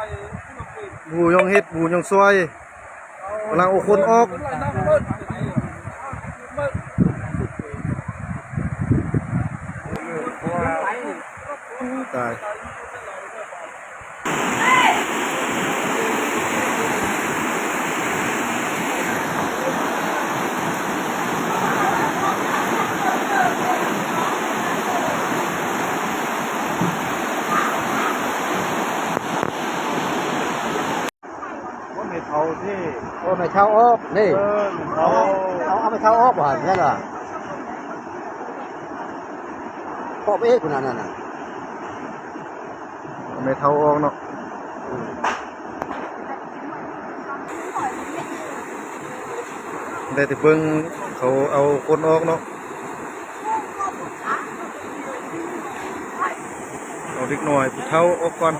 ບໍ່ຫຍັງເຮັດ ບໍ່ຫຍັງຊ່ວຍ ກຳລັງເອົາຄົນອອກ ຕາຍ. ຄົນໃຫ້ເຖົ້າຕິ ໂອ້ ແມ່ເຖົ້າອອກນີ້ ເອີ ເຖົ້າ ເອົາ ເອົາແມ່ເຖົ້າອອກບໍ່ຫັ້ນ ແມ່ນວ່າ ເພາະໄປເອກພຸ້ນນະ ນັ້ນນະ ແມ່ເຖົ້າອອກເນາະ ໄດ້ແຕ່ເບິ່ງເຂົາເອົາຄົນອອກເນາະ ເອົາເດັກນ້ອຍຜູ້ເຖົ້າອອກກ່ອນ.